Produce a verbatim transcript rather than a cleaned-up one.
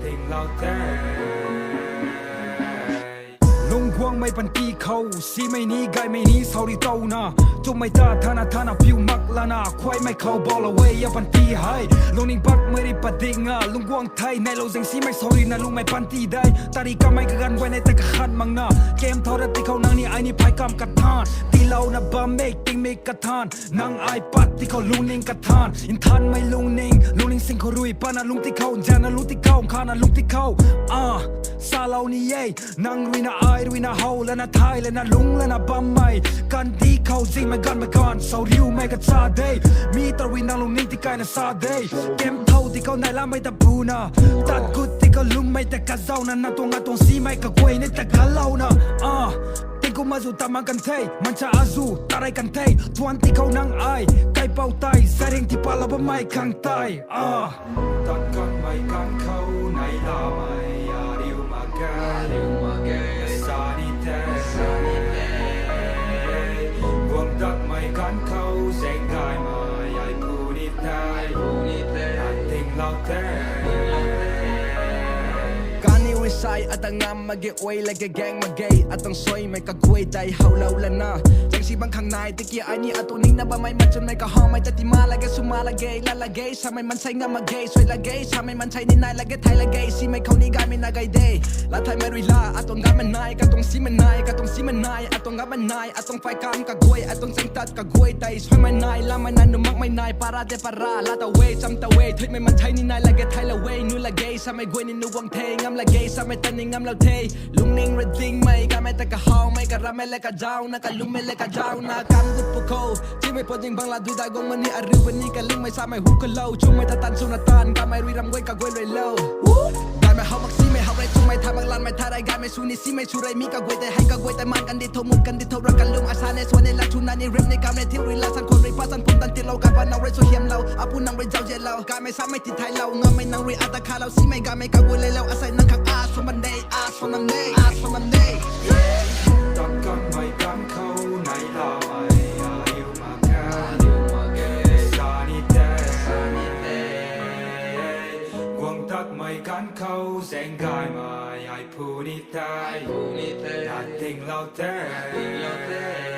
Tinglau the. Lungcguangmei panty khou simei ni gaymei ni sauri towna, chummei ta thana thana piu mak lana khuaymei khou baulou e a panty hei. Lungning bakmei ri padinga lungcguang thei neilou zeng simei sauri na lungmei panty dei. Tari kamei kaganv guay nei ta kakhat makna, kem thau rat ti khou nang ni ai ni phay kam kathan tiilouna bam e tingmik kathan. Nang ai pat ti khou lungning kathan, nthanmei lungning, lungning sing khou rui pana lung ti khou, nzianna lung ti khou, nkhana lung ti khou, a, salou ni e. Nang ruina ai ruina how lana thay lana lung lana bammei kandih khou zingmei ganvmei ganv sauriumei kacha de. Mi ta rui nang lungning tikaina sa de. Kem thau ti khou nai lamei ta puna, tat gut ti khou lummei ta kazauna, na tuang a tuang simei kaguay ni ta galouna, a, tingkum azu tamang kan the, mancha azu tarei kan the, tuan ti khou nang ai kaipou tei zaring ti palou bammei khang tei, a. Tat kanmei ganv khou nai lamei ariu mak ge, ariu mak ge, sa ni the, sa ni the. Guang datmei ganv khou zeng gaymei ai pu ni the, ai pu ni the, tinglau the. Kaniw rui sai ata ngam mak ge, oi lage gaeng mak ge, atuang suaimei kaguay tei howlou lana, zangsi bang khang nai tiki ai ni atuang ningna bammei machunmei kahawmei ta tima lage, sw mak lage, la lage, samei mansei ngam mak ge, suai lage, samei mansei ni nai lage, thay lage, simei khou ni gaymei na gay de. Lathaymei rui la, atuang gaymei nai, katuang simei nai, katuang simei nai, atuang gaymei nai, atuang phay kam kaguay, atuang changtat kaguay tei suaimei nai, lamei nai, numakmei nai, para de para, la ta e, cham ta e, thuimei mansei ni nai lage, thaylou e, nu lage, samei guay ni nu guang the, ngam lage, samei ta ni ngamlou the. Lungning rui dingmei, gaymei ta kahawmei, karammei le kazauna, kalungmei le kazauna, kam gut pu khou chimei pui ding bang la dui dai guang mani, ariu bani kalingmei samei hu kalou, chummei ta tan swna tan, gaymei rui ram guay kaguay rui lou. Gaymei how mak simei how rei, chummei thay mak lanmei thay rei, gaymei sw ni simei sw rei, mi kaguay tei hei kaguay tei man kandih thou, mut kandih thou, rak kalum asa ne, swan ne, la chuna ni, rem ni, kam ne, thiu rui la, san khwan rui pa, san pum tan tiilou, gay pa nang rui sw hiamlou, apu nang rui zauzianlou, gaymei samei ti thaylou, ngammei nang rui ata khalou, simei gaymei kaguay leilou, asei nang khang a sw man de, a sw nam de, a sw nam de. Tat kanmei ganv khou nai lamei ariu mak ge, ariu mak ge, sa ni the, sa ni the. Guang tatmei ganv khou zeng gaymei ai pu ni the, ai pu ni the, na tinglau the, tinglau the.